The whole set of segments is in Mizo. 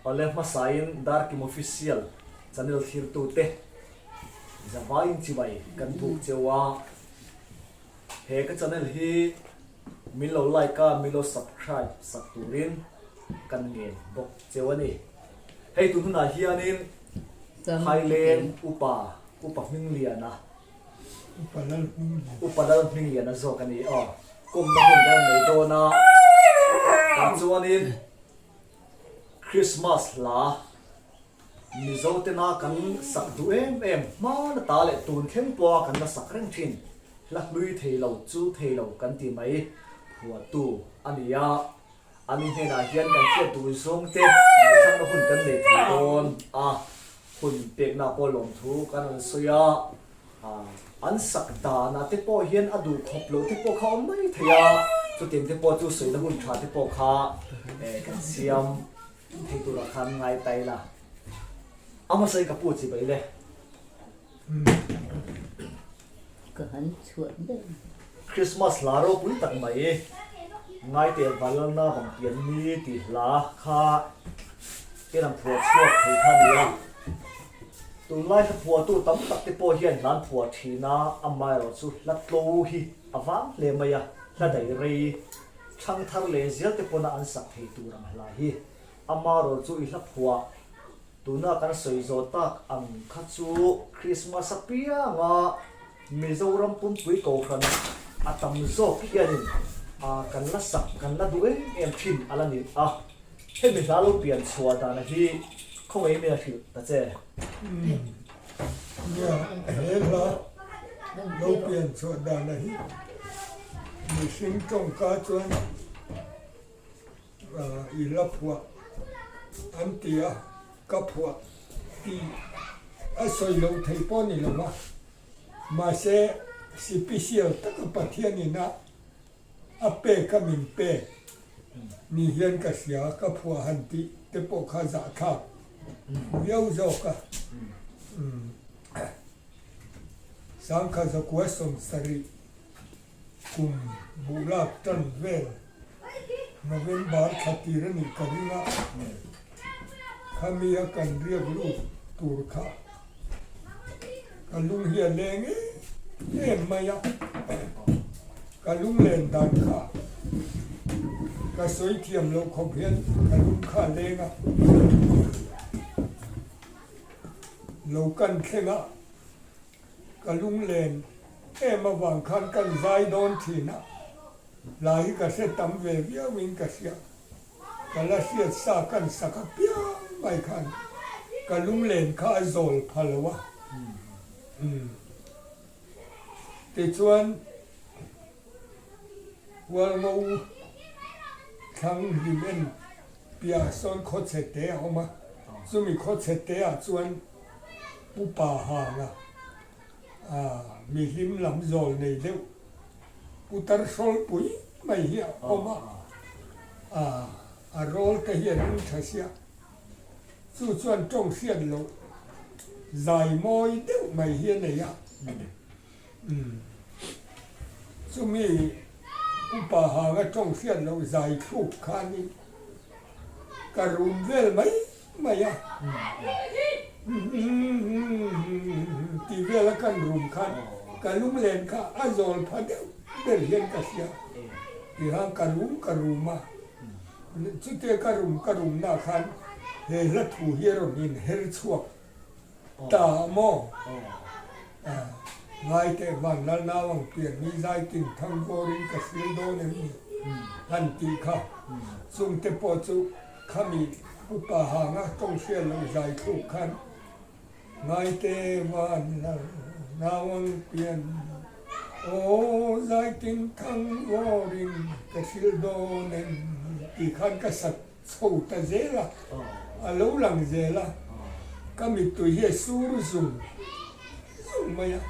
Awle hmasain Darkim Official channel thlirtute zavaiin chibai kan buk cheu a, he ka channel hi min lo like a, min lo subscribe sak turin kan ngen bawk cheu a ni. Hei tun hunah hianin Phaileng upa, Upa Hmingliana, Upa Lal Hmingliana, Upa Lal Hmingliana zawk a ni aw, kawmna hun kan nei dawn a, tah chuanin Christmas hla Mizo tena kan sak duh em em hmana ta leh tun thleng pawha kan la sak reng thin hla hlui thei lo chu thei lo kan ti mai phuahtu a ni a, ani hnenah hian kan hriat duh zawng te ngaihthakna hun kan nei thei dawn a, hun pekna pawh lawmthu kan rawn sawi a. An sak danah te pawh hian a duh khawp loh te pawh kha a awm mai thei a, chutiang te pawh chu sawina hun tha te pawh kha kan siam thei turah khan ngai ta ila. A hmasa in ka pu chi bai le. Ka han chhuah daih. Christmas hla ropui tak mai Ngaite Valalna Vangpian Ni tih hla kha ken an phuah chhuak thei kha a ni a. Tunlai hla phuahtu tam tak te pawh hian hla an phuah thin a, amaherawhchu hla tlo hi a vang hle mai a, hla daih rei thang thar leh zel te pawna an sak thei tur ang hla hi. Amaherawhchu i hla phuah tuna kan sawi zawh tak ang kha chu Krismas apianga Mizoram pumpui kohhran a tam zawk hianin kan la sak kan la duh em em thin a la ni a. Hemi hla lo pian chhuah dana hi khawngaih min a hrilh ta che. Nia, he hla lo pian chhuah dana hi mihring tawngka chuan i la phuah an ti a, ka phuah tih a sawi loh thei pawh ni lo va, mahse sipisial taka Pathianin a A pek a min pek ni hian ka hria, ka phuah han tih te pawh kha zahthlak viau zawk a. Sangkha zakua 70 kum buh lak tan vel November thla tir a nih ka ring a, khami a kan riak lut tur kha Ka lung hi a leng em em mai a, ka lunglen dan kha ka sawi thiam loh khawp hian ka lung kha a leng a, lo kan thleng a, ka lunglen em avang khan kan zai dawn thin a, hla hi ka hre tam ve viauin ka hria. Ka la hriat sa kan sak a piang mai khan ka lunglen kha a zawl pha lo a. Tichuan Hualngo thlang hlim en piah sawn khawchhe te a awm a, chumi khawchhe te ah chuan Pupa Hanga mihlim lam zawl nei deuh Putar hrawlpui mai hi a awm a, a rawl te hi a ring tha sia, chu chuan tawng hriat loh zai mawi deuh mai hi a nei a. Chumi upa hanga tawng hriat loh zai thluk khanin ka rum vel mai mai a, tih vela kan rum khan ka lunglen kha a zawl pha deuh ber hian ka hria tiha ka rum ka rum a, chutia ka rum ka rum nah khan he hla thu hi a rawn inher chhuak ta maw? Ngai teh van lal nau ang pian ni zai tin thang vawrin ka hril dawn em ni? Han tih kha chungte pawh chu Khami upa hanga tawng hriat loh zai thluk khan Ngaite van lal nau ang pian aw zai tin thang vawrin ka hril dawn em ni tih khan ka sat chho ta zel a, a lo lang zel a, ka mittui hi a sur zung zung mai a.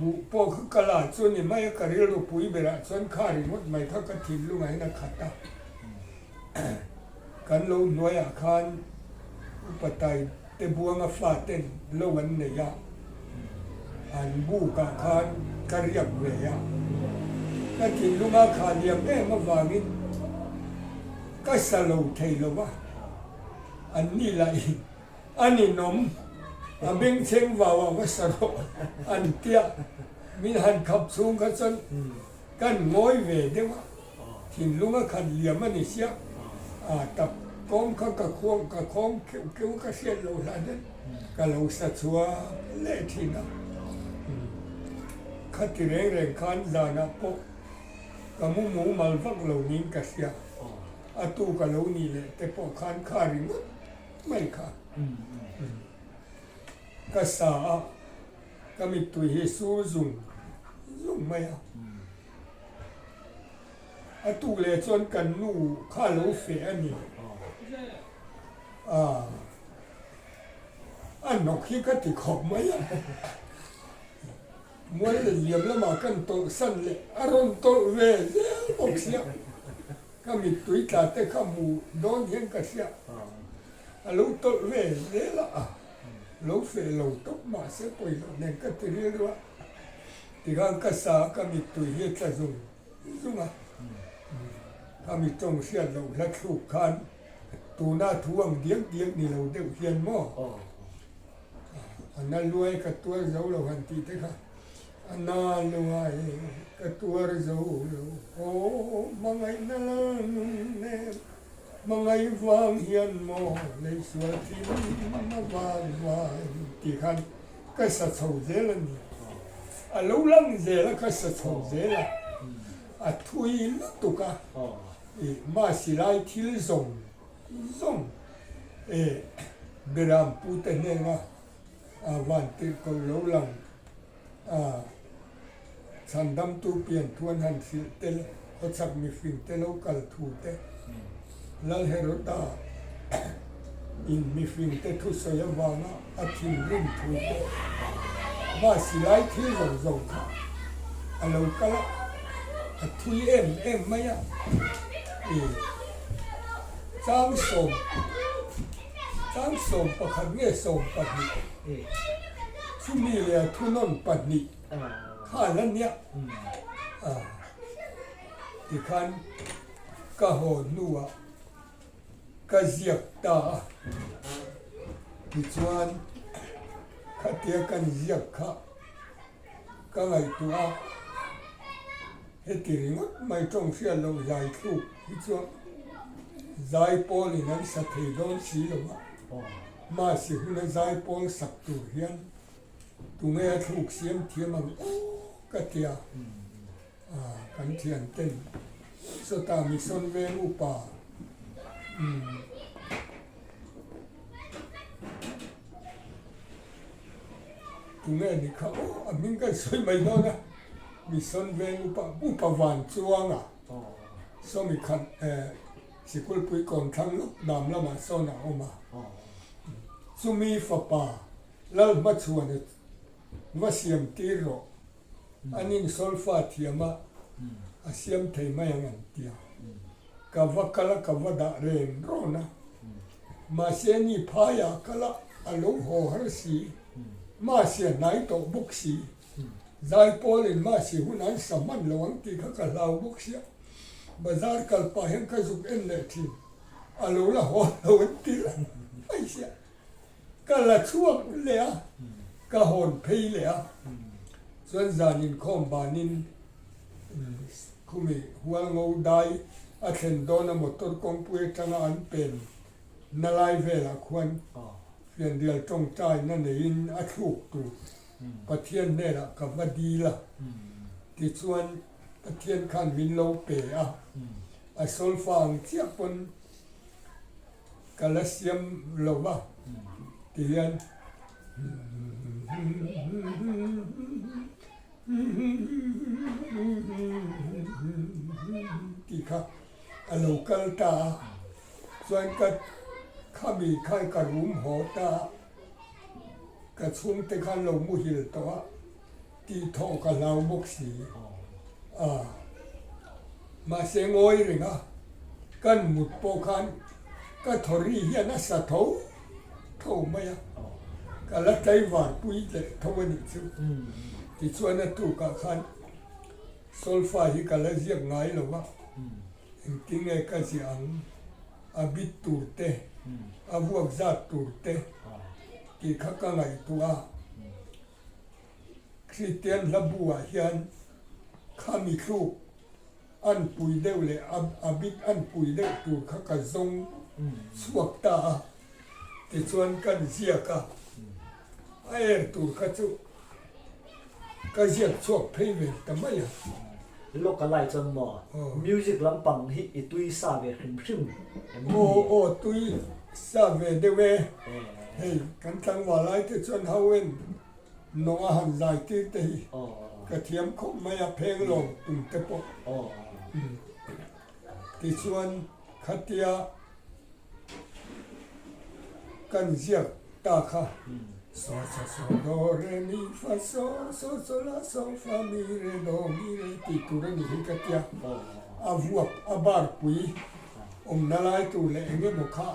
Buh pawh kha ka la chu ni mai a, ka rilru pui berah chuan kha ringawt mai kha ka thinlungah hian a khat a. Kan lo hnuaiah khan Upa Tai te buanga faten lo an nei a, an bukah khan ka riak ve a. Ka thinlunga kha liam em avangin. Ka sa lo thei lo va, an ni lahin a ninawm, a bengchheng vau ah va sa rawh an tia, min han khap chhung kha chuan kan ngawi ve deuh a, thinlung a khat liam a ni sia, a tap kawng kha ka khuang ka khawng kheuh kheuh a ka hriat loh hlan hian ka lo sa chhuak leh thin a, khati reng reng khan zanah pawh. Ka mu mumal vak lo niin ka hria. A tu ka lo nih leh te pawh khan kha ringawt mai kha. Ka sa a, ka mittui hi sur zung zung mai a. A tuk leh chuan kan nu kha lo feh a ni. A hnawk hi ka ti khawp mai a. Mual leh liam lamah kan tawlh san leh a rawn tawlh ve zel bawk sia, ka mittui tla te kha hmu dawn hian ka hria, a lo tawlh ve zel a, lo feh lo tawp mahse pawi loh nen ka ti rilru a, tikhan ka sa a ka mittui hi a tla zung zung a, ka mi tawng hriat loh hla thluk khan tuna thu ang diak diak ni lo deuh hian maw. A na luai ka tuar zo lo han tih te kha, a na luai ka tuar zo lo aw hmangaihna la nung nem, hmangaih vang hian maw lei sual thim a vang vai tih khan ka sa chho zel a ni. A lo lang zel a ka sa chho zel a, a thui lutuk a, ih mahsilai thil zawng Zawng e Beram pute hnenga a van tirh ko lo lang a, Chhandamtu pian thu an han hrilh te leh khawchhak mihring te lo kal thu te, Lal Heroda in mihring te thusawi avanga a thinrim thu te, mah silai thil zawng zawng kha a lo kal a, a thui em em mai a, i. Changsawm Changsawm pakhat nge 12 chumi leh a thunawn pahnih kha a la nia a tikhan ka haw hnuah ka ziak ta a tichuan khatia kan ziak kha ka ngaihtuah a. Heti ringawt mai tawng hriat loh zai thluk hi chuan zai pawlin an sa thei dawn si lo a, mahse huna zai pawl sak tur hian tunge a thluk siam thiam ang aw ka tia kan thian ten sawta mission veng upa umm. Tunge ni kha aw a hming kan sawi mai dawn a, Mission veng upa upa van chuanga sawmi khat sikulpui kawn thlang lawk dam lamah sawn a awm a, chumi fapa Lalhmachhuana va siam tir rawh, an insolfa thiam a, a siam thei mai ang an tia. Ka va kal a, ka va dah reng rawn a, mahse ni phaiah kal a, a lo haw har si, mahse a hnai tawh bawk si, Zaipawlin mahse hun an sa hman lo ang tih kha ka hlau bawk sia, bazar kal pah hian ka zuk en leh thin, a lo la haw lo an ti reng mai sia. Ka la chhuak leh a, ka hawn phei leh a, chuan zan inkhawm banin khumi Hualngo dai a thlen dawna motor kawngpui atanga an pen na lai velah khuan fianrial tawngtaina neiin a thluk tur Pathian hnenah ka va dil a, tichuan Pathian khan min lo pe a, a solfa ang chiah pawn Ka la siam lo va ti hian tih kha a lo kal ta a, chuan ka khami khan ka rum haw ta a, ka chhungte khan lo muhil tawh a tih thawh ka hlau bawk si a, mahse ngawi reng a kan mut pawh khan ka thaw ri hian a sa tho tho mai a, ka la tlaivar pui leh tho a nih chu. Tichuan a tukah khan solfa hi ka la ziak ngai lo va, engtin nge ka ziah ang? A bit tur te, a vuak zat tur te tih kha ka ngaihtuah a. Kristian hla bu ah hian khami thluk an pui deuh leh a bit an pui deuh tur kha ka zawng chhuak ta a, tichuan kan ziak a, a er tur kha chu ka ziak chhuak phei ve ta mai a. Lawk a lai chuan maw music lampang hi i tui sa ve hrim hrim em ni? Aw aw tui sa ve deuh e, hei kan tlangval lai te chuan ho en Nawnga han zai tir te hi ka thiam khawp mai a, pheng lawm tum te pawh. Tichuan khatia kan ziak ta kha, So so so do re mi fa so so so la so fa mi re do mi re tih tur a nih hi ka tia. A vuak a bar pui awmna lai tur leh eng emaw kha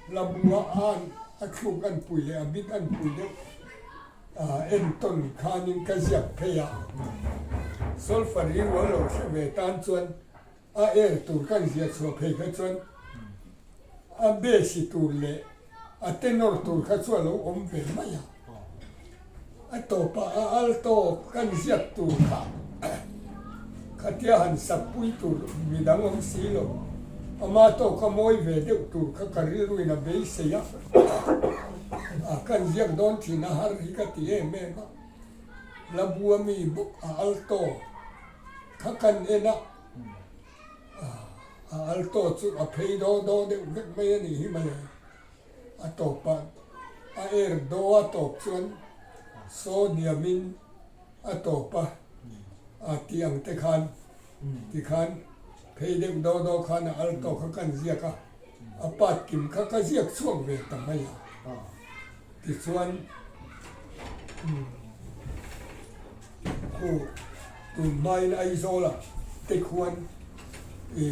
La bua an a thluk an pui leh a bit an pui deuh entawn khanin ka ziak phei a. Solfa ri rual lo hre ve tan chuan a er tur kan ziah chhuah phei kha chuan a bass tur leh a tenor tur kha chu a lo awm ve mai a. A tawpah a alto kan ziak tur kha khatia han sak pui tur midang awm si lo. Ama tawka mawi ve deuh tur kha ka rilruin a beisei a, a kan ziak dawn thin a har hi ka ti em em a. Labua mi bawk a alto kha kan en a, a alto chu a phei daw daw deuh vek mai a nih hi mawle. A tawpah a er do a tawp chuan saw hniamin a tawp a, a tih ang te khan tikhan phei deuh do do khan a al tawk kha kan ziak a, a part kim kha ka ziak chhuak ve ta mai a. Tichuan khu tun hmain Aizawlah te khuan i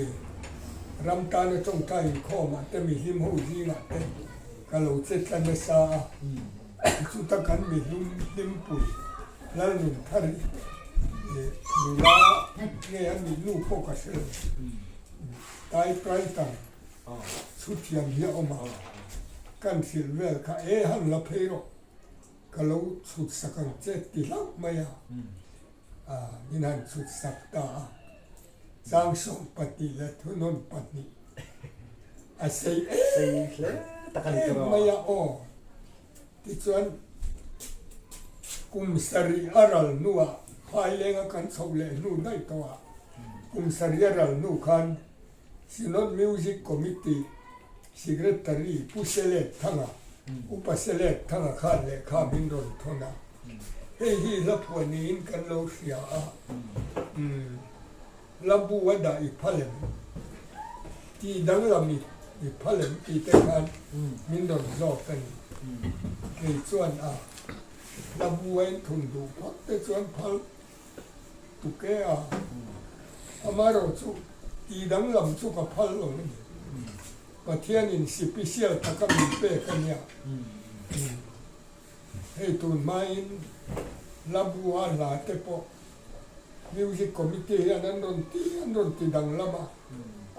ram tana tawngtai inkhawmah te mihlim ho zingah te ka lo che tla nasa a, chuta kan mihlum hlimpui Lalnunthari nula nge a nih nu pawh ka hre lo, typewriter chhuthiam hi a awm a, kan hrilh vel kha e han la phei rawh ka lo chhut sak ang che ti hlauh mai a, min han chhut sak ta a, chang 12 leh thunawn pahnih a sei em em mai a aw tichuan kum sarih a ral hnuah phailenga kan chhoh leh hnu daih tawh ah kum sarih a ral hnu khan Synod Music Committee Secretary Pu Selet Thanga, Upa Selet Thanga khan lehkha min rawn thawn a, hei hi hla phuah niin kan lo hria a, umm hla bu a dah i phal em? Tih danglam i phal em tih te khan min rawn zawk a ni. Kei chuan a hla bu a inthun duh phawt te chuan phal Tuke a, amaherawh chu tih danglam chu ka phal lo a ni. Pathianin sipisial taka min pek a nia. Hei tun hmain Labua hla te pawh Music Committee hian an rawn ti an rawn ti danglam a,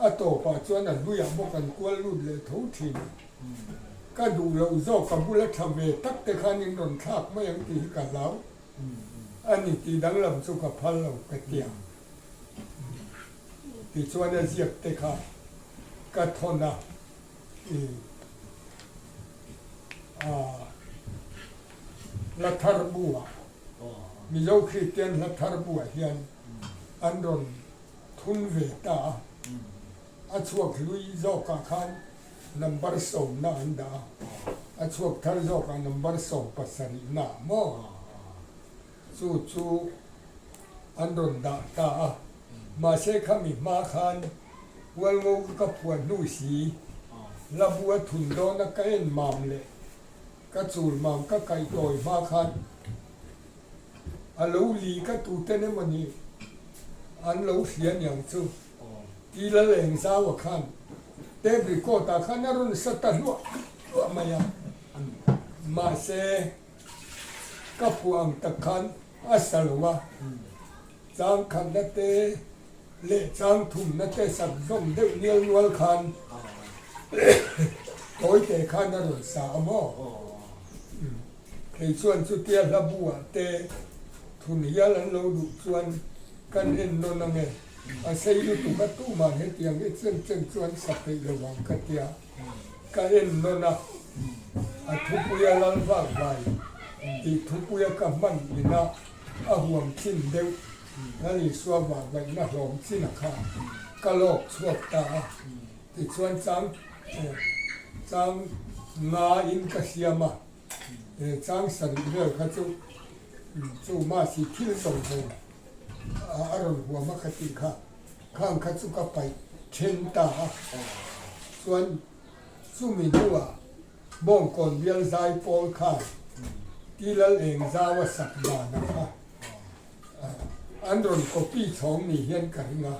a tawpah chuan a hluiah bawk an kual lut leh tho thin a. Ka duh loh zawk a bula tha ve tak te khan in rawn thlak mai ang tih hi ka hlau. A ni tih danglam chu ka phal lo ka ti ang. Tichuan a ziak te kha ka thawn a, i hla thar buah, Mizo Kristian hla thar buah hian an rawn thun ve ta a, a chhuak hlui zawkah khan Number sawmna an dah a, a chhuak thar zawkah number 17 na maw? Chu chu an rawn dah ta a, mahse khami hma khan Hualngo ka ka phuah hnu si, Labu a thun dawna ka en mam leh ka chul mam ka kaih tawi hma khan a lo li ka tuten emawni an lo hria niang chu. Ti Laleng Zaua khan tape record ah khan a rawn sa ta hluah hluah mai a, mahse ka phuah ang tak khan a sa lo a, chang khatna te leh chang thumna te sak zawm deuh nial nual khan. Tawite khan a rawn sa a maw? Kei chuan chutia hla buah te thun hial an lo duh chuan kan en nawn ange. A sei lutuk a tumah hetiang i chen chen chuan sa peih lo ang ka tia. Ka en nawn a, a thupuia lal vak vai tih thupuia ka hman ina a huam chin deuh Lal Isua vah vaihna hlawm chin a kha ka lawk chhuak ta a. Tichuan chang chang nga in ka siam a, chang sarih vel kha chu chu mahsi thil zawng zawng a rawn huam a kha tih kha khang kha chu ka paih then ta a. Chuan chumi hnuah Bawngkawn bial zai pawl khan Tilal eng zau a sak dan a kha an rawn copy chhawng ni hian ka ring a.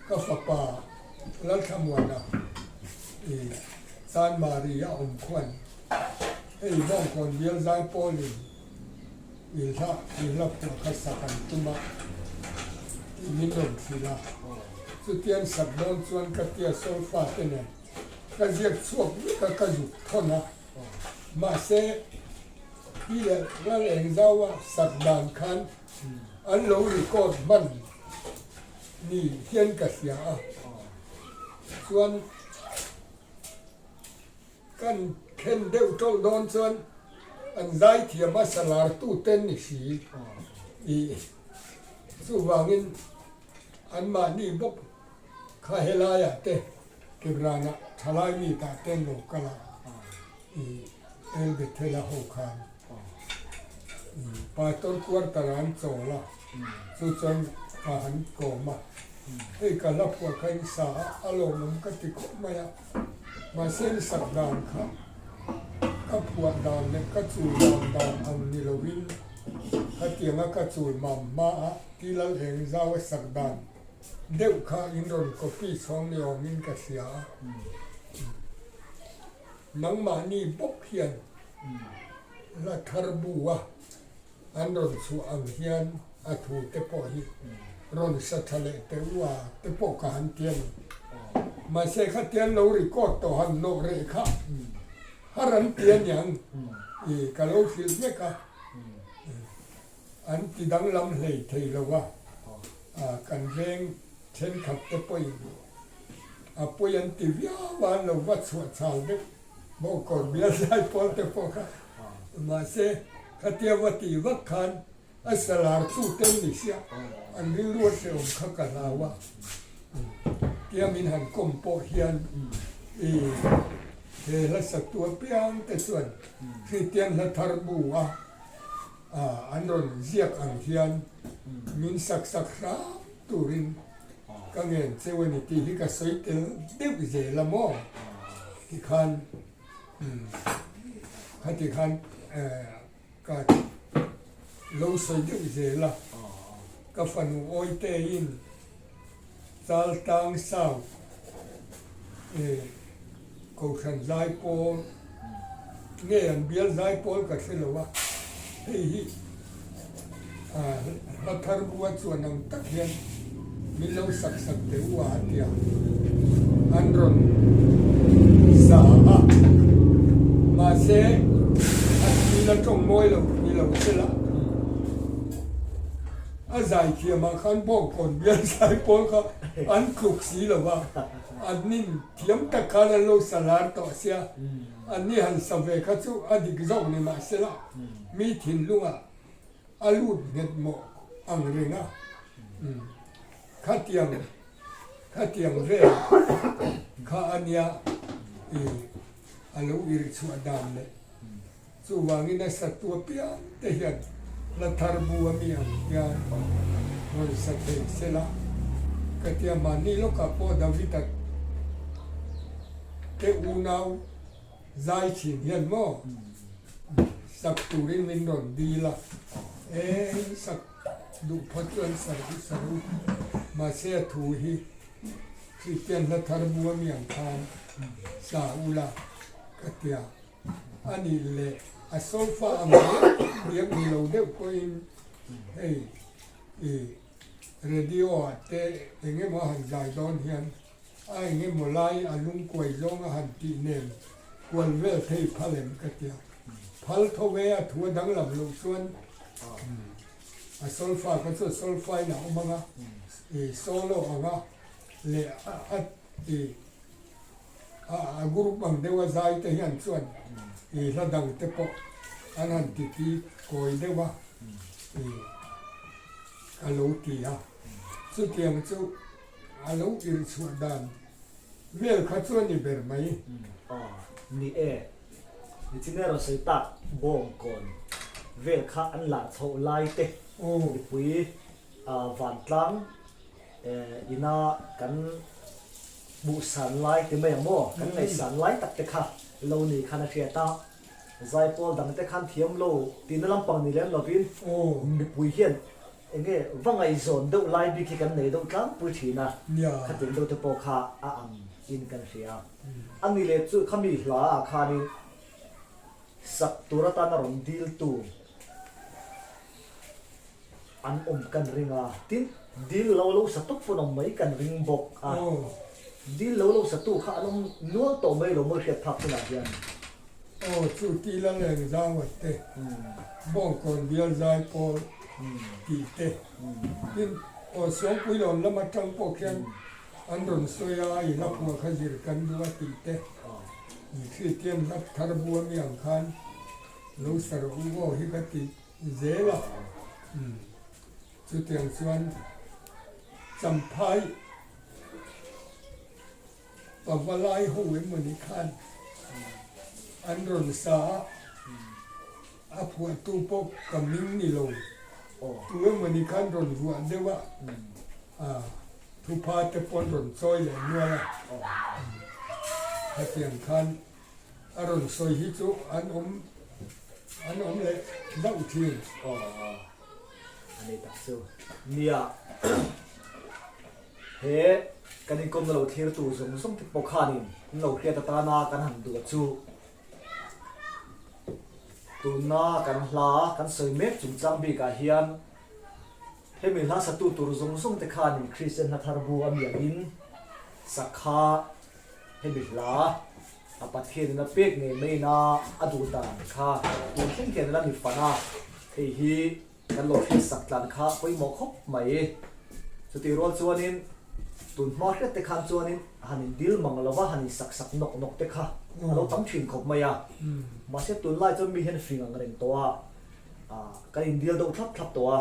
Ka fapa Lalthlamuana i Chanmari a awm khuan hei Bawngkawn bial zai pawlin i hla i hla phuah kha sak an tum a tih min rawn hrilh a. Chutiang sak dawn chuan ka tia solfa te nen ka ziak chhuak vek a ka zuk thawn a. Mahse hi leh Lal Engzaua sak dan khan an lo record hman ni hian ka hria a, chuan kan khen deuh tawlh dawn chuan an zaithiam a salar tuten ni si i chuvangin anmahni bawk kha helaiah te Kibranah thalai mi tah ten lo kal a i El Bethel-a ho khan. Pastor quarter ah an chawl a, chu chuan ka han kawm a, hei ka hla phuah kha in sa a, a lawmawm ka ti khawp mai a, mahse in sak dan kha ka phuah dan leh ka chul dan dan ang ni lovin khatianga ka chul mam hma a Tilal eng zau a sak dan deuh kha in rawn copy chhawng ni awmin ka hria a, nangmahni bawk hian La thar bu a an rawn chhuah ang hian a thu te pawh hi rawn sa tha leh teh u a te pawh ka han ti a ni. Mahse khatian lo record tawh han nawh reh kha har an ti a niang i ka lo hrilh vek a, an ti danglam hlei thei lo a, kan veng thenkhat te pawhin a pawi an ti viau a an lo va chhuah chhal deuh. Bawkawr bial zai pawl te pawh kha mahse khatia va tih vak khan a salar chu te ni sia an rilru a hrehawm kha ka hlau a tia min han kawm pawh hian i he hla satu apiang te chuan Kristian hla thar bu a an rawn ziak ang hian min sak sak hram turin Ka ngen cheu a ni tih hi ka sawi tel deuh zel a maw? Tikhan khati khan ka lo sawi deuh zel a, ka fanu Awiteiin Chaltang South Kohhran Zaipawl nge an bial Zaipawl ka hre lo a, hei hi hla thar bua chuan ang tak hian min lo sak sak teh u a tia an rawn sa a, mahse a thil a tawng mawi lo ni lo se la. A zaithiam ah khan bawngkawn bial zaipawl kha an tluk si lo va, an nin thiam tak khan an lo sa lar tawh sia, an ni han sa ve kha chu a dik zawk ni mahsela mi thinlungah a lut nghet mawh ang reng a, khatiang khatiang vel kha a nia i a lo irh chhuah dan leh. Chuvangin a satu apiang te hian hla thar bu a mi ang hian rawn sa thei sela ka ti a, mahni lawkah pawh David-a te unau zai thin hian maw sak turin min rawn dil a, e sak duh phawt chuan sa ru sa ru, mahse a thu hi Kristian hla thar bu a mi ang khan sa ula ka ti a. A nih leh a sofa ang riak riak ni lo deuh pawhin hei i radio ah te eng emaw a han zai dawn hian. A eng emaw lai a lungkuai zawng a han tih nen kual vel thei phal em ka tia. Phal tho e a thu a danglam loh chuan a solfa kha chu a solfa in a awm ang a, i solo ang a leh a i a group ang deuh a zai te hian chuan i hla dang te pawh an han ti ti kawi deuh a i ka lo ti a. Chutiang chu A lo irh chhuah dan vel kha chu a ni ber mai. Aw, ni e. Nichina rawn sawi tak bawngkawn vel kha an lah chhoh lai te mipui vantlang ina kan hmuhsan lai ti mai ang maw, kan ngaihsan lai tak te kha lo ni khan a hriat a. Zaipawl dang te khan thiam lo tihna lampang ni lem lovin mipui hian Enge va ngaihzawn deuh lai bik hi kan nei deuh tlangpui thin a, khatiang deuh te pawh kha a ang in kan hria. A ni leh chu khami hla ah khanin sak tur atana rawn dil tu an awm kan ring a, tin dil lo lo sa tawp pawn awm mai kan ring bawk a, dil lo lo sa tu kha an awm nual tawh mai lo mawi hriat phak hunah hian. Aw chu ti la leng zau at te, Bawngkawn bial zai pawl tih te, tin aw Suangpuilawn lam atang pawh khian an rawn sawi a, i hla phuah kha zir kan duh a tih te, Kristian hla thar bu ami ang khan lo sa rawh u aw hi ka ti zel a, chutiang chuan Champhai. Pavalai ho emawni khan an rawn sa a, a phuahtu pawh ka ming ni lo, tu emawni khan rawn vuah deuh a, thupha te pawh an rawn chawi leh nual a, khatiang khan a rawn sawi hi chu an awm an awm leh zauh thin. A ni tak chu nia. He kan inkawmna lo thlirtu zawng zawng te pawh khanin an lo hriat atana kan han duh chu tunna kan hla kan sawi mek chungchang bikah hian hemi hla satu tur zawng zawng te khanin Kristian hla thar bu a miangin sakha hemi hla a Pathianin a pek ngei maina a duh dan kha tun thleng hian a la ni fan a, hei hi Kan lo hriat sak tlan kha pawimawh khawp mai. Chutih rual chuanin tun hma hriat te khan chuanin han in dil mang lo va, han in sak sak nawk nawk te kha a lo tam thin khawp mai a. Mahse tunlai chuan mi hian fing ang reng tawh a, kan in dil deuh thlap thlap tawh a.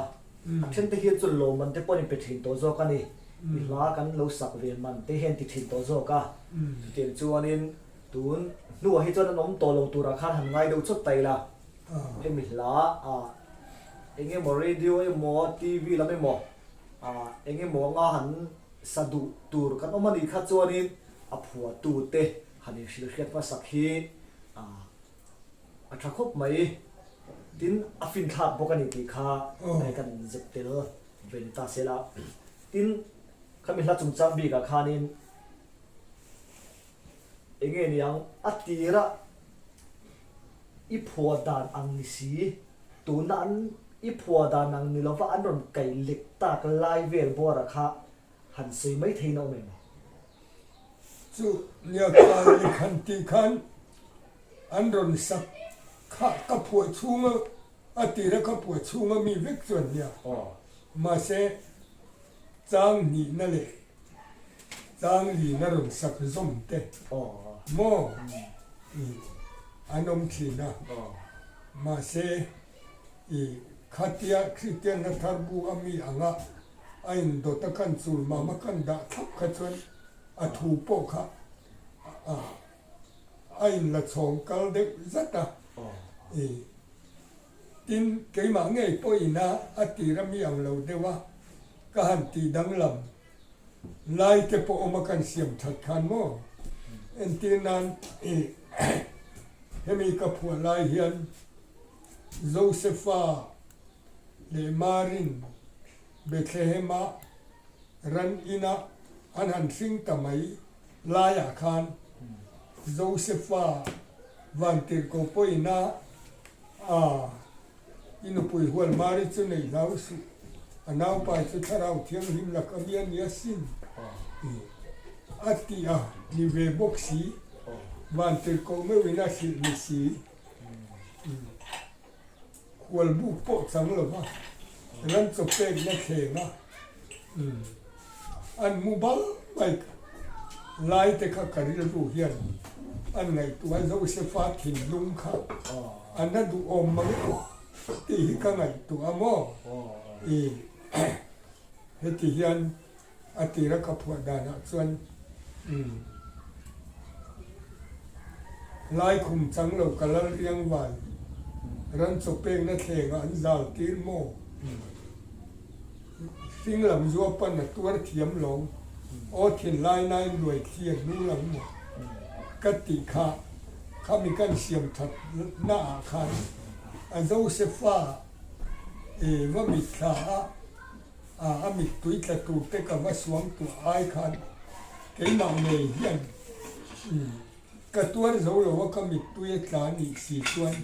A then te hian chuan lawmman te pawh an in pe thin tawh zawk a ni. I hla kan lo sak ve man te hian ti thin tawh zawk a. Chutiang chuanin tun hnuah hi chuan an awm tawh lo turah khan han ngai deuh chawt ta ila. Hemi hla ah eng emaw radio emaw TV lam emaw ah eng emaw anga han sa duh tur kan awm a nih kha chuanin a phuahtu te han inhrilh hriat hmasak hi ah a tha khawp mai. Tin a finthlak bawk a ni tih kha hei kan zep tel ve ni ta sela. Tin khami hla chungchang bikah khanin Enge niang a tira i phuah dan ang ni si, tuna an i phuah dan ang ni lova an rawn kaih lek tak lai vel bawra kha han sawi mai theiin a awm em? Chu nia khan i khan tih khan an rawn sak kha ka phuah chhunga a tira ka phuah chhunga mi vek chuan nia mahse chang hnihna leh Tlanglin a rawn sak zawm te maw i an awm thin a, mahse i khatia Kristianna thar bu a mi anga a indawt a kan chul mam a kan dah thlap kha chuan a thu pawh kha a inla chhawng kal deuh zat a, i tin keimah ngei pawhin a a tir a mi ang lo deuh a ka han tih danglam. Lai te pawh awm a kan siam that khan maw? Entir nan i hemi ka phuah lai hian Josefa leh Marin Bethlehem-a ran inah an han hring ta mai laiah khan Josefa vantirhkoh pawhin a a I nupui hual Mari chu nei hlau suh, a naupai chu Thlarau Thianghlim laka mi a ni asin. A tih a ni ve bawk si, vantirhkoh meuhin a hrilh ni si. Khualbuk pawh chang lo va, ram chaw pekna thleng a, an mu bal mai lai te kha ka rilru hian an ngaihtuah a, Josefa thinlung kha a na duhawm mang em tih hi ka ngaihtuah a maw? I heti hian A tira ka phuah danah chuan umm Laikhum chang lo ka lal riang vai ran chaw pekna thlengah an zal tir maw? Hring lam zua pan a tuar thiam lo aw thinlai nain luai thli a hnu lang maw? Ka tih kha khami kan siam that naah khan a Josefa e va mitthla a A a mittui tla tur te ka va suang tuah ai khan keimah ngei hian ka tuar zo lo a, ka mittui a tla nih si chuan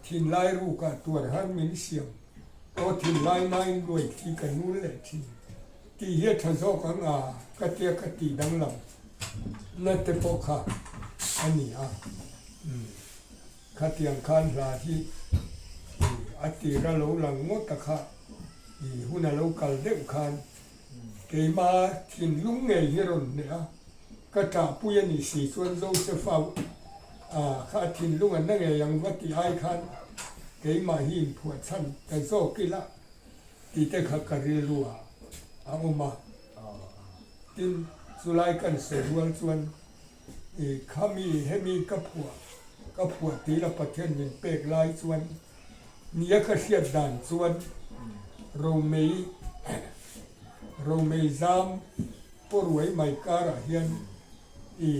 thinlai rukah tuar har min siam aw thinlai nain luai thi ka nul leh thin tih hi a tha zawk ang a ka tia ka tih danglam na te pawh kha a ni a. Khatiang khan hla hi a tir a lo lang ngawt a kha i hun a lo kal deuh khan keima thinlung ngei hi rawn hneh a, ka ṭahpui a nih si chuan Joseph-a kha a thinlung a na ngei ang va tih ai khan keimah hi inphuah chhan ta zawk ila tih te kha ka rilru ah a awm a. Tin, chulai kan sawi rual chuan I khami hemi ka phuah ka phuah tih la Pathian min pek lai chuan nia ka hriat dan chuan Romei Romei zam pawruai mai karah hian i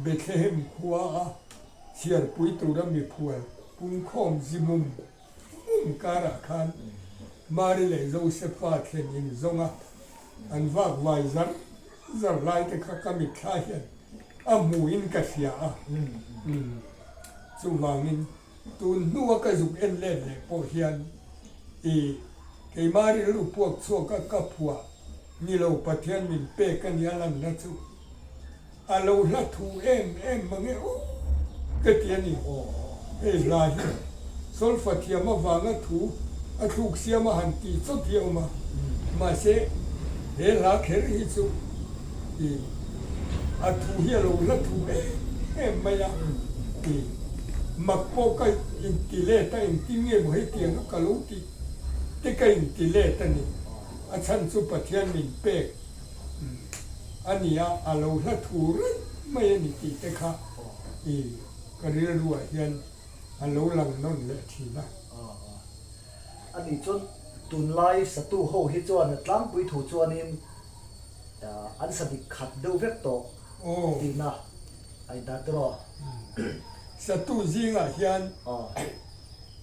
Bethlehem khua a chhiarpui tura miphual pungkhawm zimum mum karah khan Mari leh Josefa thlen in zawnga an vak vai zar zar lai te kha ka mitthla hian a hmuhin ka hria a. Chuvangin tun hnua ka zuk en let leh pawh hian i keimah rilru puak chhuak a ka phuah ni lo Pathian min pek a nia lanna chu A lo hla thu em em mang e aw ka ti a ni. Hei hla hi solfa thiam avanga thu a thluk siam a han tih chawt hi a awm a, mahse he hla kher hi chu i a thu hi a lo hla thu em em mai a, i mak pawh ka inti let a, engtin nge maw hetiang a ka lo tih te ka inti let a ni. A chhan chu Pathian min pek. A nia, a lo hla thu reng mai a ni tih te kha i ka rilruah hian a lo lang nawn leh thin a. A nih chuan tunlai satu ho hi chuan tlangpui thu chuanin an sa dik khat deuh vek tawh tihna a indah tiraw? Satu zingah hian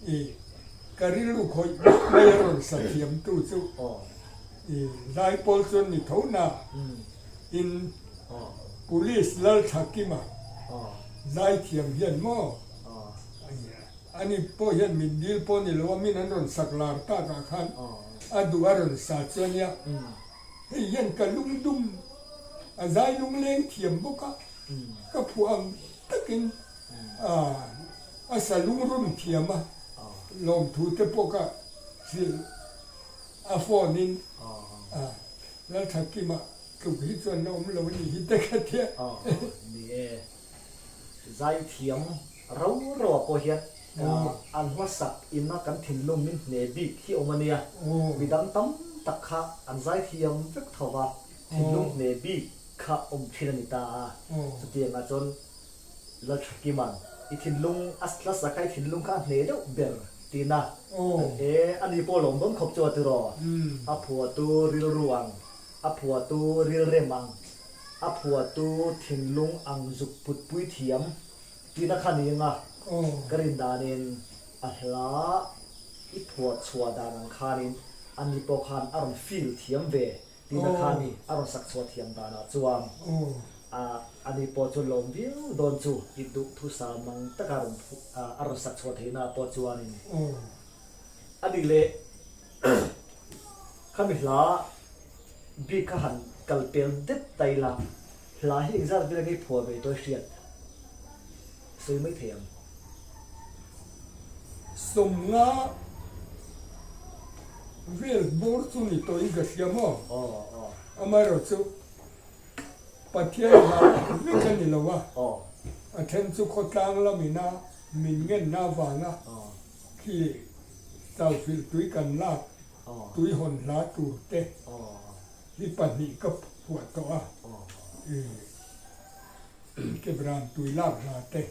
i ka rilru khawih mai a rawn sa thiamtu chu. I zaipawl chuan ni tho na in Police Lalthakima zaithiam hian maw ani pawh hian min dil pawh ni lo a min an rawn sak lar tak ah khan a duh a rawn sa chu ania hei hian ka lungdum a zai lungleng thiam bawk a ka phuah ang takin a sa lungrun thiam a lawmthu te pawh ka hrilh. A phone in Lalthakima tluk hi chuan la awm lo a nih hi te ka tia. Ni e, zaithiam ro ro ah pawh hian an hmasak ina kan thinlung min hne bik hi awm a nia. Midang tam tak kha an zaithiam vek tho va, thinlung hne bik kha awm thin a ni ta a. Chutiangah chuan Lalthakima'n i thinlung a hlasak a i thinlung kha a hne deuh ber tihna e, ani pawh lawm dawn khawp chu a tiraw? A phuahtu rilru ang, a phuahtu rilrem ang, a phuahtu thinlung ang zuk putpui thiam tihna kha ni anga ka rin danin a hla i phuah chhuah dan ang khanin ani pawh khan a rawn feel thiam ve Tina kha ni a rawn sak chhuah thiam danah chuan a ni pawh chu lawm viau dawn chu i duh thusa mang taka rawn a rawn sak chhuah theihna pawh chuanin a nih leh khami hla bik kha han. kal pel det ta ila, hla hi engzat vel nge i phuah ve tawh i hriat sawi mai thei ang. 50 vel bawr chu ni tawhin ka hria maw? Amaherawh chu Pathian hla vek a ni lo a, a then chu khawtlang lamina min ngenna avanga khi chauhhrilh tui kan lak tui hawn hla tur te hi pahnih ka phuah tawh a, Kebran tui lak hla te,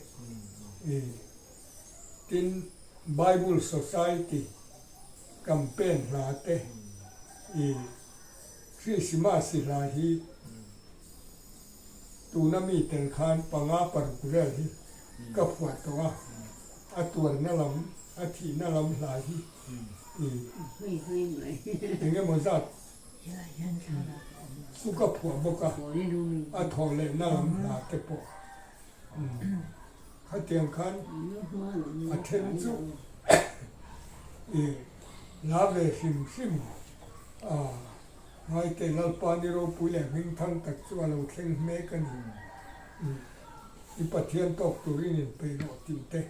tin Bible Society campaign hla te, Krismas hla hi tuna mi tel khan panga paruk vel hi ka phuah tawh a, a tuarna lam, a thihna lam hla hi eng emaw zat chu ka phuah bawk a, a thawh lehna lam hla te pawh khatiang khan a then chu hla ve hrim hrim. A, ngaite Lalpa ni ropui leh hming thang tak chu a lo thleng hmek a ni. I Pathian tawk turin inpeih rawh tih te.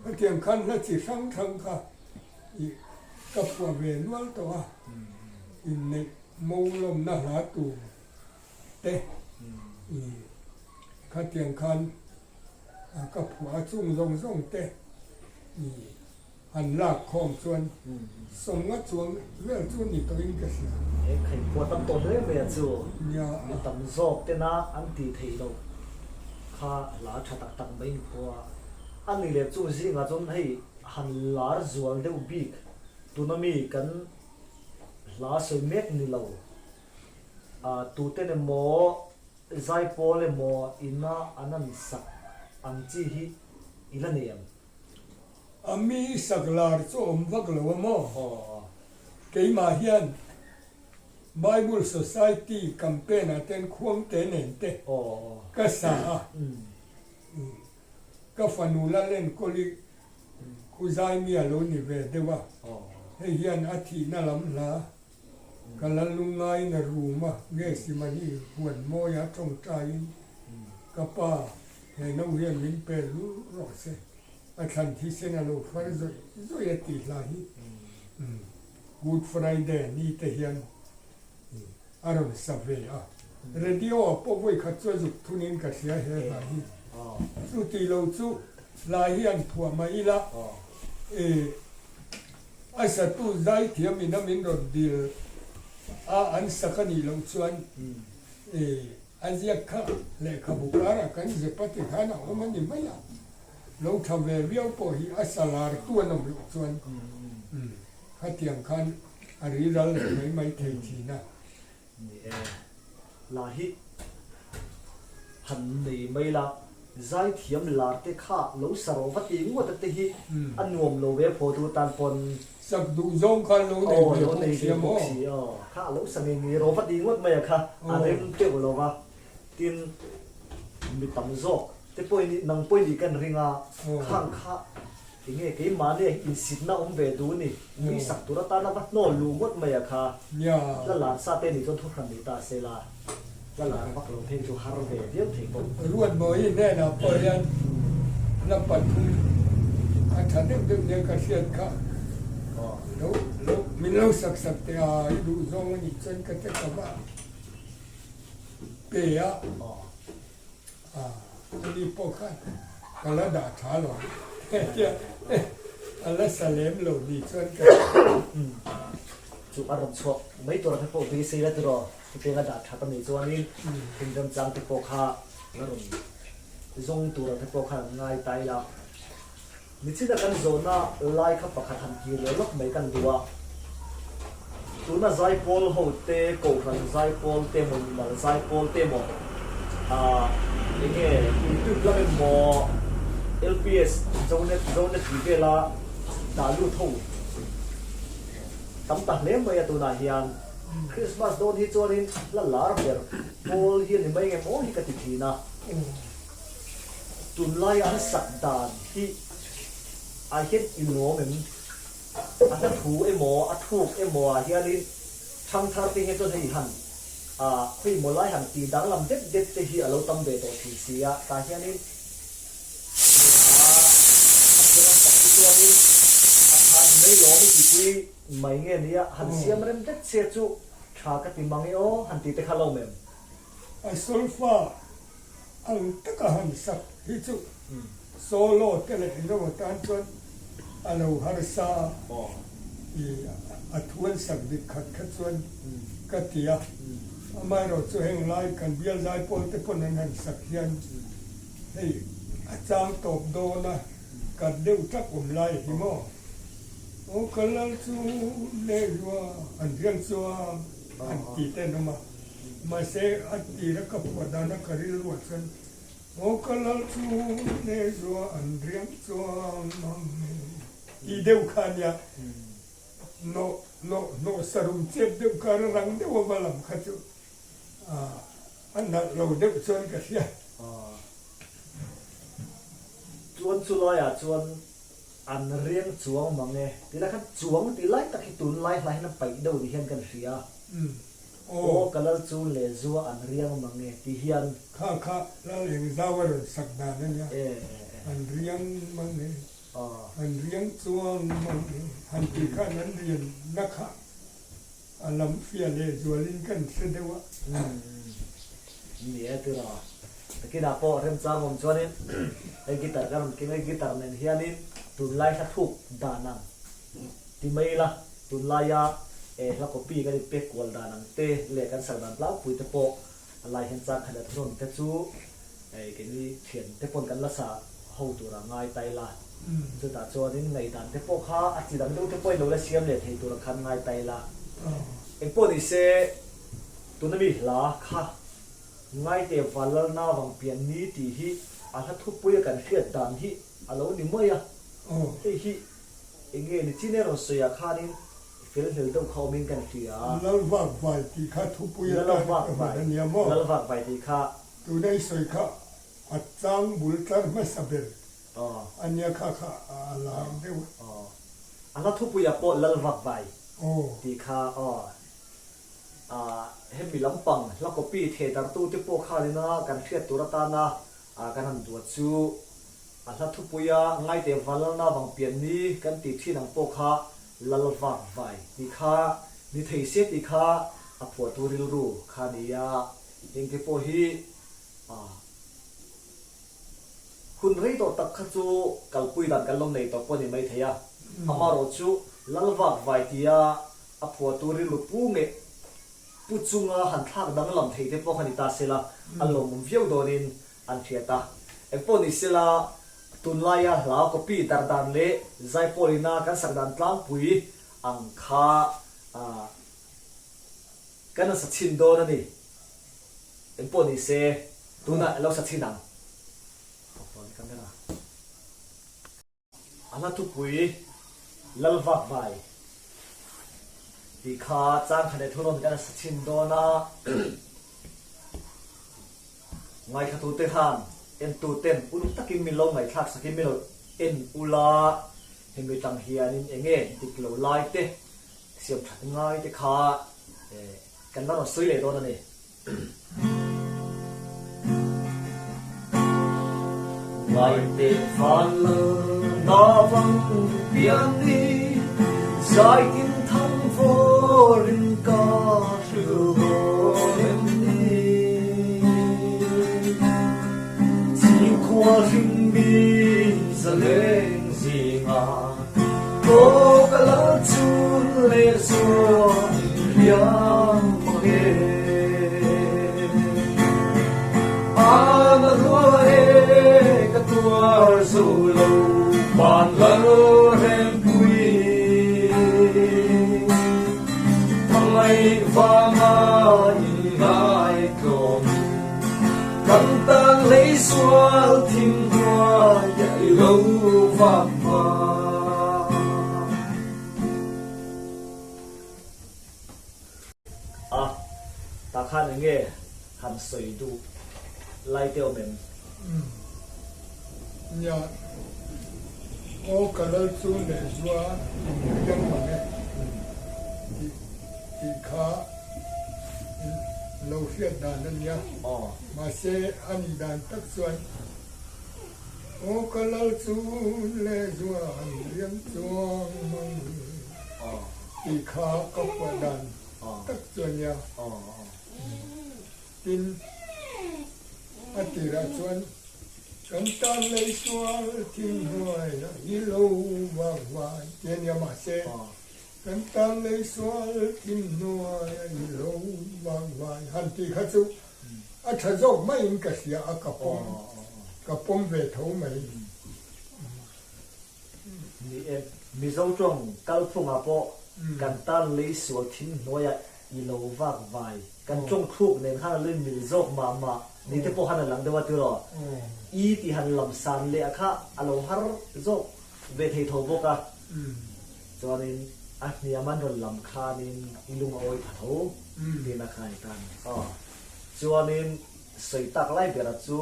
Hetiang khan hla chi hrang hrang kha i ka phuah ve nual tawh a, inneih mo lawmna hla tur te i khatiang khan ka phuah a chung zawng zawng te i Han lak khawm chuan 50 chuang vel chu ni tawhin ka hria. He khaihpua tam tawh hle mai a chu mi tam zawk tena an tih theih loh kha hla tha tak tak mai in khua a ni leh chung zingah chuan hei han lar zual deuh bik tuna mi kan hla sawi mek ni lo tuten emaw zaipawl emaw ina an an sak ang chi hi i la nei ang. A mi sak lar chu awm vak lo a maw? Keimah hian Bible Society campaign ah ten khuangte nen te ka sa a, ka fanu la lenkawl i khuzaimi a lo ni ve deuh a, hei hian a thihna lam hla ka la lungngaiin a rum a, nge Simani huan mawia tawngtaiin ka pa he no hian min pe lul rawh se. A thlan thisen a lo far zawih zawih a tih hla hi Good Friday ni te hian a rawn sa ve a. Radio ah pawh vawi khat chu a zuk thunin ka hria he hla hi. Chu tih lo chu hla hi an phuah mah ila a satu zaithiam in a min rawn dil a an sak a nih loh chuan a ziak kha lehkhabu karah kan zep a ti khan a awm a ni mai a. Lo tha ve viau pawh hi a sa lar tu an awm loh chuan khatiang khan a ri ral leh mai mai thei thin a. Ni e, la hi han nei mai la, zaithiam lar te kha lo sa rawh va ti ngawt a te hi a nuam lo ve phaw tu tan pawn. Sak duh zawng kha lo nei ve bawk si a maw? Aw, kha lo sa ngei ngei rawh va ti ngawt mai a kha a rem teuh lo va. Tin, mi tam zawk te pawhin i nang pawhin i kan ring a, khang kha enge keimahni ah insitna awm ve duh ni, mi sak tur atana va hnawl luh ngawt mai a kha, la lar sa te nih chuan thu hran ni ta se la, la lar vak lo phei chu har ve viau thei bawk. Ruatmawi hnenah pawh hian la pathum a tha deuh deuh nia ka hriat kha, lo lo min lo sak sak teh a, i duh zawng a nih chuan ka te ka va. Pe a, ani pawh khan ka la dah tha lo hetia a la sa lem lo ni chuan ka Chu a rawn chhuak mai tur ang te pawh beisei la tiraw hetiang a dah that a nih chuanin hun remchang te pawh kha la rawn zawng tur ang te pawh khan an ngai ta ila. Nichina kan zawhna lai kha pakhat han kir leh lawk mai kan duh a. Tuna zaipawl ho te, Kohhran zaipawl te emaw, mimal zaipawl te emaw, ah enge YouTube lam emaw, LPS, Zonet, Zonet tih vela dah lut ho tam ta hle mai a tunah hian. Christmas dawn hi chuanin hla lar ber pawl hi a ni mai ngem aw hi ka ti thin a. Tunlai an sak dan hi ah hian i lawm em? A hla thu emaw, a thuk emaw ah hianin ṭhangthar te hian chuan hei han Khawi maw lai han tih danglam dep dep te hi a lo tam ve tawh thin si a, tah hianin hla a then an sak hi chuanin a tha ni mai lawm i tihpui mai nge nia, han siam rem det che chu tha ka ti mang e aw han tih te kha lo mem. A solfa ang taka han sak hi chu solo te leh engemaw atan chuan a lo harsa i a thu an sak dik khat kha chuan ka ti a. Amaherawh chu heng lai kan bial zai pawl te pawn an han sak hian hei a chang tawp dawn a, kat deuh tak awm lai hi maw? Aw ka lal chu leh rua an riang chuang an ti te an awm a. Mahse, a tira ka phuah dana ka rilruah chuan, Aw ka lal chu leh zua an riang chuang mang e tih deuh kha a nia. Nawh, nawh, hnawh sarum chep deuh kha a rang deuh a va lam kha chu a nalh lo deuh chuan ka hria. Chuan chulaiah chuan an riang chuang mang e tih lai khan chuang tih lai tak hi tunlai hla hian a paih deuh ni hian kan hria. Aw ka lal chu leh zua an riang mang e ti hian. Kha kha lal eng zau a rawn sak dan a nia. An riang mang e, an riang chuang mang e han tih khan an rian na kha a lam fiah leh zualin kan hre deuh a. Ni e tiraw. Takinah pawh remchang awm chuanin hei guitar kan rawn keng a, guitar nen hianin tunlai hla thuk dan ang ti mai ila. Tunlaia hla copy kan inpek kual dan ang te leh kan sak dan tlangpui te pawh a lai hian chang khat leh thunawn te chu keini thian te pawn kan la sa ho tura ngai ta ila. Chutah chuanin ngaihdan te pawh kha a chi dang deuh te pawhin lo la siam leh thei tura khan ngai ta ila. Engpawh ni se tuna mi hla kha Ngaite Valalna vang pian ni tih hi a hla thupuia kan hriat dan hi a lo ni mai a. Hei hi Enge ni chin e rawn sawi ah khanin fel hlel deuh kha awmin kan hria. Lalvak vai tih kha thupui atan ka hman a nia maw? Lalvak vai tih kha. Tuna i sawi kha a chang bul tlar hmasa ber a nia kha kha a lar deuh a. A hla thupui ah pawh Lalvak vai tih kha aw. Hemi lampang hla copy theh dartu te pawh khanina kan hriat tur atana kan han duat chu A hla thupuia ngaite Valalna vang pian ni kan tih thin ang pawh kha Lal vak vai tih kha ni thei se tih kha a phuahtu rilru kha a ni a, engte pawh hi hun rei tawh tak kha chu kalpui dan kan lo nei tawh pawh a ni mai thei a, amaherawh chu Lal vak vai tia a phuahtu rilru pu ngeh pu chunga han thlak danglam thei te pawh kha ni ta sela a lawmawm viau dawnin An hriat a. Engpawh ni sela, tunlaia hla copy dar dan leh zaipawlina kan sak dan tlangpui ang kha kan han sa chhin dawn a ni. Engpawh ni se, tunah lo sa chhin ang. A hla thupui Lalvak Vai tih kha changkhat leh thunawn kan sa chhin dawn a, ngaithlatute khan entuten uluk takin min lo ngaihthlak sakin min lo en ula, hemi tang hianin eng nge dik lo lai te, siam that ngai te kha kan la rawn sawi leh dawn a ni. Ngaite van lalna vang pian ni, zaitin thang vawrin ka hril dawn em ni? Chhingkhua hring mi zaleng zingah Aw ka lal chun leh zuan riang mang e. An a lua e ka tuar zo lo van lal rempui. Hmangaih vanga inngaihtlawm kan tan hlei sual thim hnuaiah i lo vak va. A, tah khan eng nge han sawi duh lai te awm em? Umm, nia, aw ka lal chu leh zua in riang mang e tih tih kha. lo hriat dan a nia. Mahse a nih dan tak chuan Aw ka lal chu leh zuan riang chuang mang tih kha ka phuah dan tak chu a nia. Tin, a tirah chuan kan tan lei sual thing hnuaiah i lo vak vai tih a nia mahse kan tan lei sual thing hnuaiah i lo vak vai han tih kha chu a tha zawk maiin ka hria a ka pawm ka pawm ve tho mai. Ni e, Mizo tawng kalphungah pawh kan tan lei sual thing hnuaiah i lo vak vai. Kan tawng thluk nen khan a lui mil zawk mah mah ni te pawh khan a lang deuh a tiraw? I tih han lam san leh a kha a lo har zawk ve thei tho bawk a. Chuanin a hniam an rawn lam khanin i lung a awi pha tho tiin a khai ta a ni. Chuanin sawi tak lai bera chu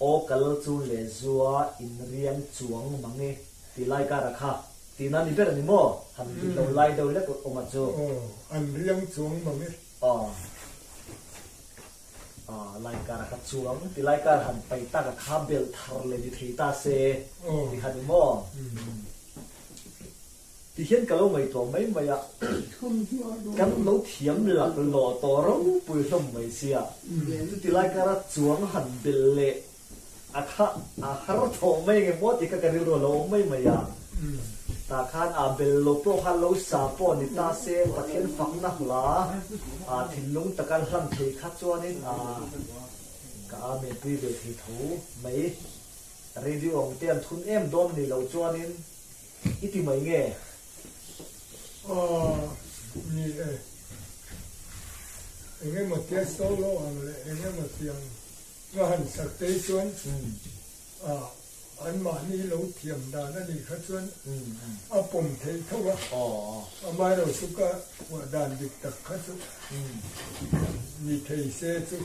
Aw kal chu leh zua in riang chuang mang e ti lai kar a kha tihna ni ber a ni maw? Han dik lo lai deuh lek awm a chu. Aw an riang chuang mang e. Aw aw lai kar a kha chuang ti lai kar han paih tak a kha belh thar leh ni thei ta se ti kha ni maw? Ti hian ka lo ngaihtuah mai mai a, kan lo thiam lak lawh tawh ropui hlawm mai sia, chuti lai kara chuang han belh leh a kha a har thawh mai nge maw tih kha ka rilru a lo awm mai mai a. Tah khan a belh lo pawh khan lo sa pawh ni ta se, Pathian fakna hla a thinlung taka hlan thei kha chuanin a ka amen pui ve thei tho mai. Radio ang te an thun em dawn a nih loh chuanin I ti mai nge? Aw, ni e. Eng emaw tia solo ang leh eng emaw tiang nga han sak te chuan anmahni lo thiam dan a nih kha chuan a pawm theih tho a. Amaherawhchu ka phuah dan dik tak kha chu ni thei se chu.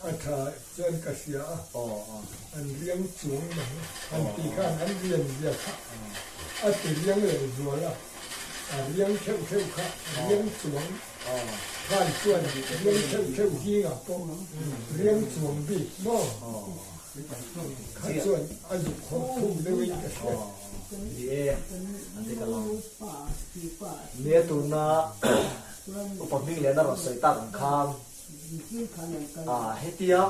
A tha chuan ka hria a, an riang chuang mai han tih khan an rian zia kha a ti riang leh zual a, a riang theuh theuh kha riang chuang khan chuan riang theuh theuh zingah pawh riang chuang bik maw kha chuan a zuk haw thung deuhin ka hria. Ni e, a ti ka lo. Nia tuna upa hming lehna rawn sawi tak ang khan Ah, hetia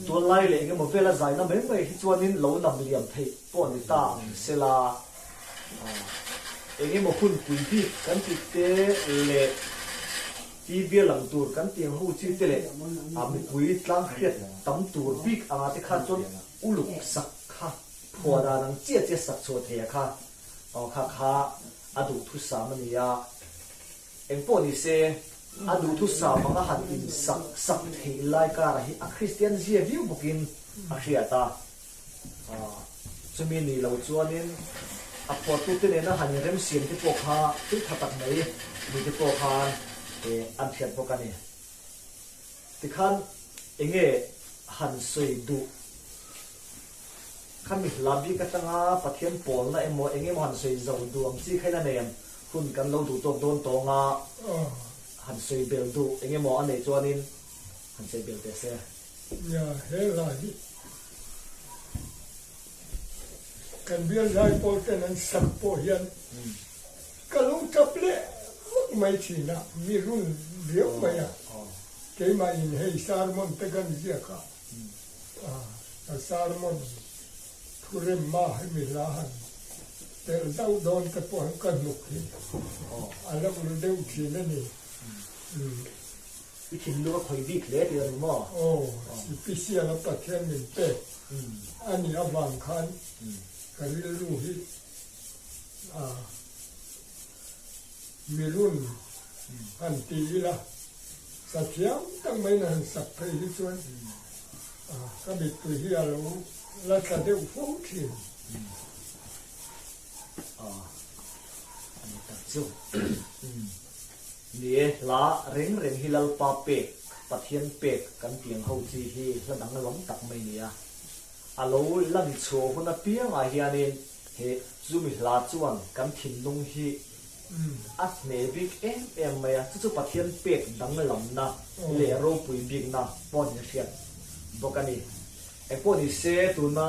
tunlai leh engemaw vela zaina mai mai hi chuanin lo nam liam theih pawh ni ta ang sela, ah, engemaw hun pui bik kan tih te leh TV a lang tur kan tih ang ho chi te leh ah mipui tlang hriat tam tur bik anga te khan chuan uluk sak kha phuah dan ang chiah chiah sak chhuah thei a kha, aw kha kha a duhthusam a ni a. Engpawh ni se, a duhthusam anga han insak sak theih lai karah hi a Kristian zia viau bawkin a hriat a. Chumi ni lo chuanin a phuahtute nena han inremsiam te pawh kha thil tha tak mai ni te pawh khan an hriat bawk a ni. Tikhan enge han sawi duh Khami hla bik atanga Pathian pawlna emaw eng emaw han sawi zo duh ang chi kha ila nei ang. Hun kan lo duh tawk dawn tawng a, han sawi bel duh eng emaw a neih chuanin han sawi bel teh se. Nia, he hla hi kan bial zai pawl ten an sak pawh hian ka lo tap leh vak mai thin a, mi run viau mai a, keimah in hei sermon te kan ziak a. A sermon thuremma hemi hla han telh zauh dawn te pawh han ka hnuk hi a la ul deuh thin a ni. I thinlung a khawi bik hle tih a ni maw? Aw, Sipisial a Pathian min pek a nih avang khan ka rilru hi mirun han ti ila. Sa thiam tak maiin a han sak phei hi chuan ka mittui hi a lo la tla deuh fo thin. A ni tak chu. Ni e, hla reng reng hi Lalpa pek, Pathian pek kan tiang ho chi hi hla dang lam tak mai nia. A lo lan chhuah hun apiangah hianin he chumi hla chuan kan thinlung hi. a hneh bik em em mai a, chu chu Pathian pek danglamna leh ropui bikna pawh niin a hriat bawk a ni. Engpawh ni se tuna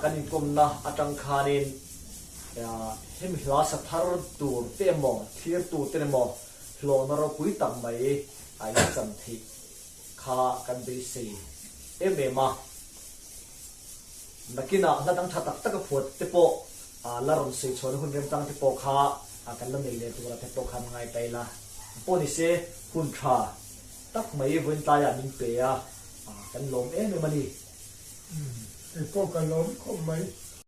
kan inkawmna atang khanin hemi hla sa thar tur te emaw thlir tur te emaw hlawhna ropui tak mai a inchan theih kha kan beisei em em a. Nakinah hla dang tha tak tak a phuat te pawh la rawn sawi chhuahna hun remchang te pawh kha kan la nei leh tura te pawh khan ngai ta ila. Pawh ni se hun tha tak mai vawiin tlaiah min pe a, kan lawm em em a ni. Kei pawh ka lawm khawp mai.